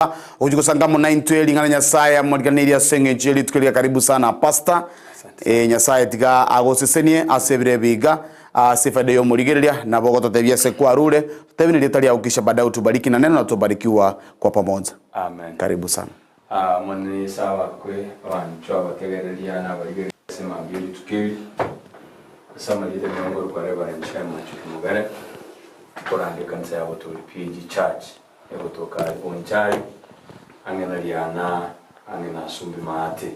Ogochia gosanga amo naintwe ring'ana Nyasaye amoriganeirie ase eng'encho ye rituko eria karibu sana pastor. Eh, Nyasaye tiga agosesenie ase ebiro ebi iga ase efaida y'omorigereria nabo ogototebia ase kwarure totebie nerieta riao kisha baadaye utubariki na neno na tubarikiwa kwa pamoja. Amen. Karibu sana. Ah, Omonene Yeso abakwe abanchwa abategereria na abarigereria ase mambia rituko eri. Ase amarieta nigo nkorokwa Reverend Shem Machuki Mogere, nkoranda ekanisa ya Botori PAG Church. Egotoka Bonchari, ang'e na Riana, ang'e na Sumbi Maate.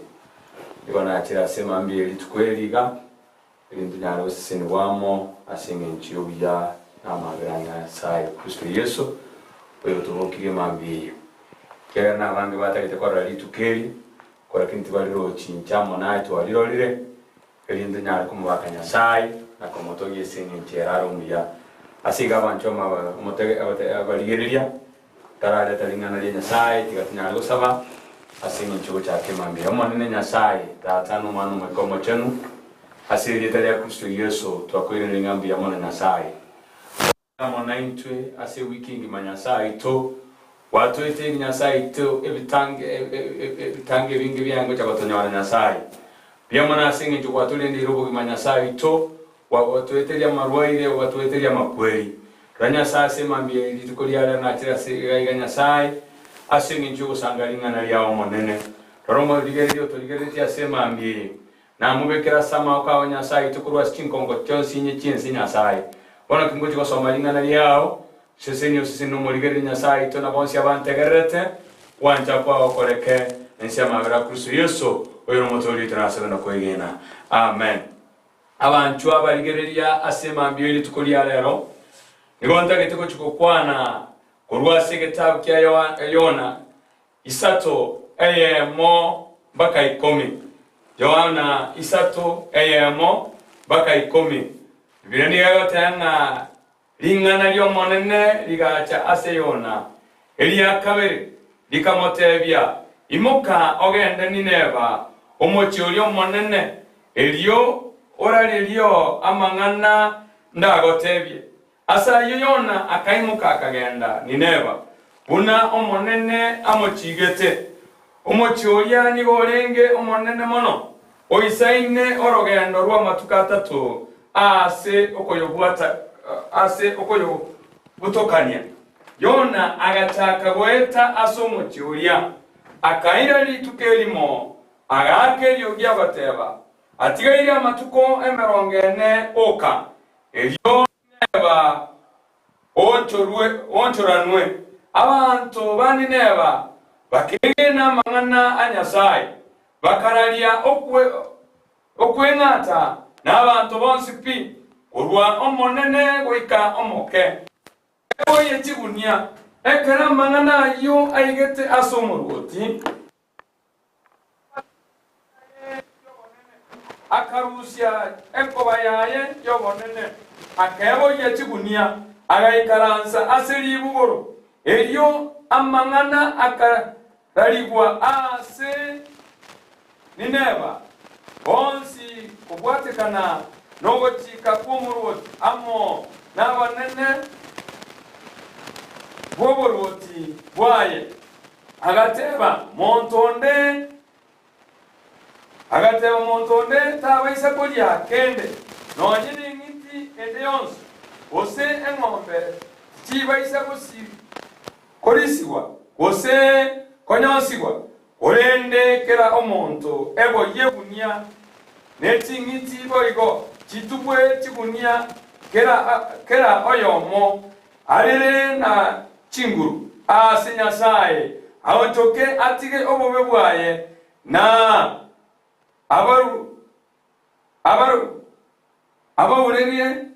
Nigo nachire ase mambia ye rituko eri iga, erinde tonyare gosesenigwa amo ase engencho y'obuya na amabera a Nyasae Kristo Yeso, oyotobokirie mambia eye. Ekiagera nabange batagete korora rituko eri, korakini tibarirochi inche amo naye twarirorire, Erinde tonyare komobaka Nyasae na komotogia ase engencho ere are omuya. Ase igo abanchwa abarigereria, tarareta ring'ana ria Nyasae, tiga tonyare gosaba ase engencho y'ogochaka emambia. Omonene Nyasae, Tata na Omwana na Omoika Omochenu, ase erieta ria Kristo Yeso, twakoiraneria ng'a mbuya mono Nyasae. Amo naintwe ase ewiki engima Nyasae oito gwatoeteire Nyasae oito ebitange ebitange ebinge biaye ngocha gotonyora Nyasae. Mbuya mono ase engencho gwatorendeire obogima Nyasae oito gwatoeteria amarwaire ogatoeteria amakweri. Rora Nyasae ase emambia eye rituko ria rero nachire ase iga iga Nyasae ase engencho yogosanga ring'ana riao Omonene. Rora omorigereria otorigereretie ase emambia eye. Namobekere ase amaboko ao Nyasae oito korwa ase chinkongo chionsi inye chi'ense Nyasae. Bono tingochia gosoma ring'ana riao, sesenia oseseni nomorigereria Nyasae oito na bonsi abantegererete, gwancha kwao koreke ense y'amabera a Kristo Yeso, oyore Omotoori oito nasabe na kwegena. Amen. Abanchwa abarigereria ase mambia y'rituko ria rero, nigo ntagete gochia gokwana korwa ase egetabu kia Yona Isato eyemo mpaka ikomi. Yohana isato eyemo mpaka ikomi. Bibilia nigo egoteba ng'a ring'ana ri'Omonene rigacha ase Yona eria kabere, rikamotebia, Imoka ogende Nineva, omochie oria omonene, erio orarerio amang'ana ndagotebie. Ase ayio Yona akaimoka akagenda Nineva, buna Omonene amochiigete. Omochie oria nigo orenge omonene mono, oisaine orogendo rw'amatuko atato ase okoyobwata ase okoyobutokania. Yona agachaka goeta ase omochie oria, akaira rituko erimo, agaaka eriogi agoteeba, Atigaire amatuko emerongo ene oka, Erio Nineva oonchorwe, oonchoranwe. Abanto ba Nineva bakegena amang'ana a Nyasae, bakararia okwe, okweng'ata nabanto bonsi pi, korwa omonene goika omoke. Eboyie chigunia. Ekero amang'ana ayio aigete ase omorwoti, Akarusia enkoba yaye y'obonene, akeboyia chigunia, agaikaransa ase ribugoro. Erio amang'ana akararigwa ase Nineva bonsi kobwatekana nogochika kw'omorwoti amo nabanene bw'oborwoti bwaye. Agateba, Monto onde, agateba, Monto onde tabaisa koria kende, nonye neng'iti ende yonsi, gose eng'ombe tichibaisa korisigwa, gose konyonsigwa, korende kera omonto eboyie egunia, ne ching'iti boigo chitubwe chigunia, kera kera oyomo Arere na chinguru ase Nyasae, aonchoke atige obobe bwaye, na abaurerie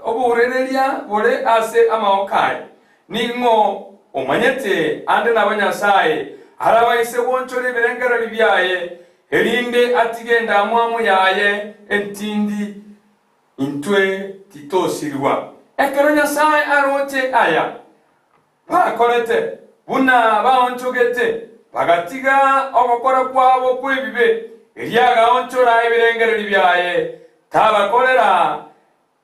obourereria bore ase amaboko aye. Ning'o omanyete ande nabo Nyasae arabaise goonchora ebirengererio biaye, Erinde atige endamwamu yaye entindi, intwe titosirigwa. Ekero Nyasae aroche aya bakorete, buna baonchogete, bagatiga ogokora kwabo kw'ebibe, erio agaonchora ebirengererio biaye, tabakorera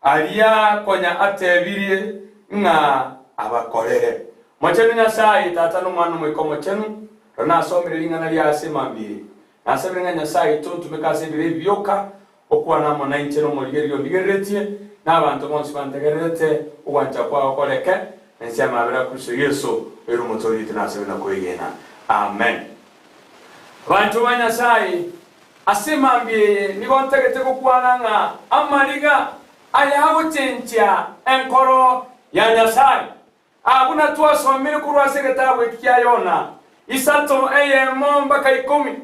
aria konya atebirie. ng'a abakorere. Mochenu Nyasae, Tata na Omwana na Omoika Omochenu, rora nasomire ring'ana ria ase mambia eye. Nasabire ng'a Nyasae oito ontumeke ase ebiro ebi bioka, okwane amo nainche na omorigereria ondigereretie, na abanto bonsi bantegererete, ogwancha kwao koreke, na inse y'amabera a Kristo Yeso, oyore Omotoori oito nasabire na kwegena. Amen. Abanto ba Nyasae, ase mambia eye nigo ntagete gokwana ng'a amariga ayagochenchia enkoro ya Nyasae. Aa buna twasomire korwa ase egetabu eki kia Yona, isato eyemo mpaka ikomi,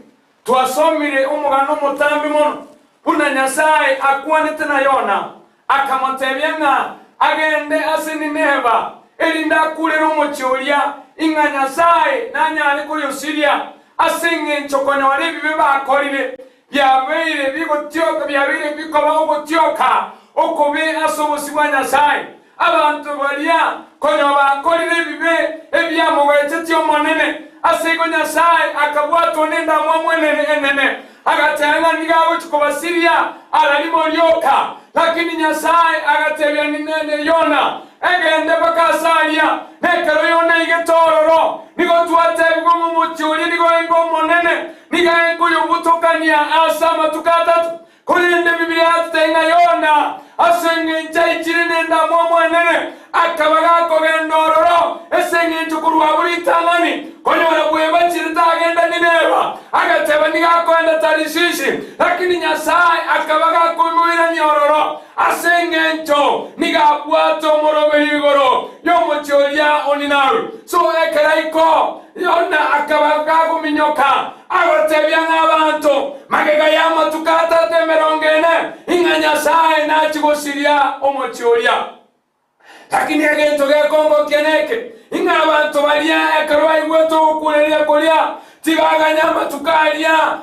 twasomire omogano omotambe mono, buna Nyasae akwanete na Yona, akamotebia ng'a agende ase Nineva, erinde akurere omochie oria, ing'a Nyasae nanyare koyosiria ase engencho konyora ebibe bakorire biabeire bigotioka biabeire bikoba ogotioka okobe ase obosio bwa Nyasae. Abanto baria konya bakorire ebibe ebiamogechetie Omonene. Ase igo Nyasae akabwatwa nendamwamu enene enene, agateba ng'a nigo agochia kobasiria ara rimo rioka. Lakini Nyasae agatebia Ninene Yona, Egende mpaka ase aria. Na ekero Yona aigete ororo, nigo twatebigwa ng'a omochie oria nigo oenge omonene, nigo aenge oyobutokania ase amatuko atato. Korende Biblia yatotebia ng'a Yona, ase engencho aichire nendamwamu enene, akaba gakogenda ororo, ase engencho korwa abwo ritang'ani konyora bwebachire tagenda Nineva, agateba nigo akoenda Tarisisi. Lakini Nyasae akaba gakoimoirania ororo, ase engencho nigo abwate omoroberio igoro y'omochie oria o Ninawi. So ekeraiko Yona akaba gagominyoka, agotebia ng'a abanto, magega y'amatuko atato emerongo ene, ing'a Nyasae nachie gosiria omochie oria. Lakini egento gekongokia neke, ing'a abanto baria ekero baigwete ogokureria koria, tibaganya amatuko aria.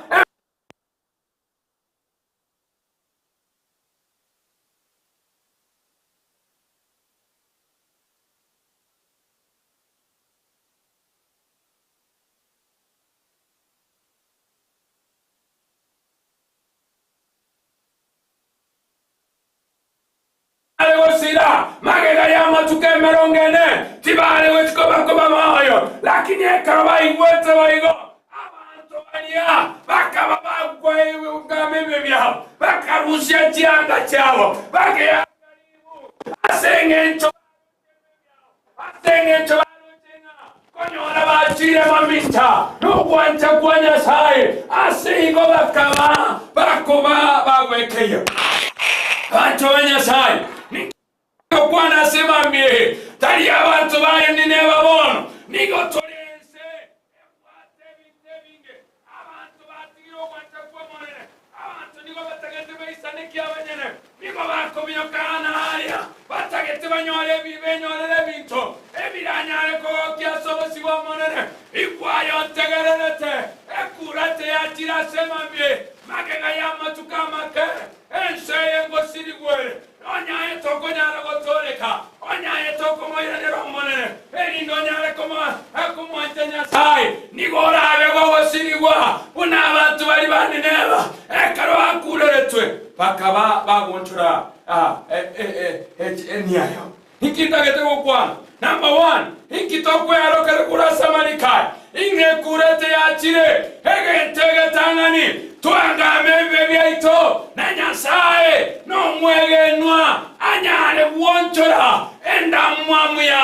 Are gosira magega y'amatuko emerongo ene, tibare gochia kobakoba moyo. Lakini ekero baigwete boigo, abanto baria bakaba bagweugama ebibe biabo, bakarusia chianga chiabo, bageaka ribu ase engencho Ase engencho baroche ng'a konyora bachire mamincha nogwancha kwa Nyasae, ase igo bakaba bakoba bagwekeyia. Abanto ba Nyasae, ninki togokwana ase mambia eye? Tari abanto baye Nineva bono, nigo tore ense ebwate ebinto ebinge. Abanto batigire ogwancha kw'Omonene, abanto nigo batagete beisanekie abanyene, nigo bakominyoka aa na aaria, batagete banyore benyorere ebinto ebiranyare kogokia ase obosio bw'Omonene. Igwa aye ontegererete, ekura teyachire ase emambia eye, magega y'amatuko amake, ense eye ngosirigwe ere. Onye aye tokonyara gotooreka, onye aye tokomoiranera Omonene, erinde onyare komwancha Nyasae, nigo orabe gogosirigwa buna abanto baria ba Nineva, ekero bakureretwe bakaba bagonchora enia yabo. Inki ntagete gokwana? Number one, inki tokwearokera korwa ase amariko aya? Ing'a ekura teyachire, egento egetang'ani, twangame ebibe biaito, na Nyasae nomwegenwa anyare gwonchora endamwamu yaye.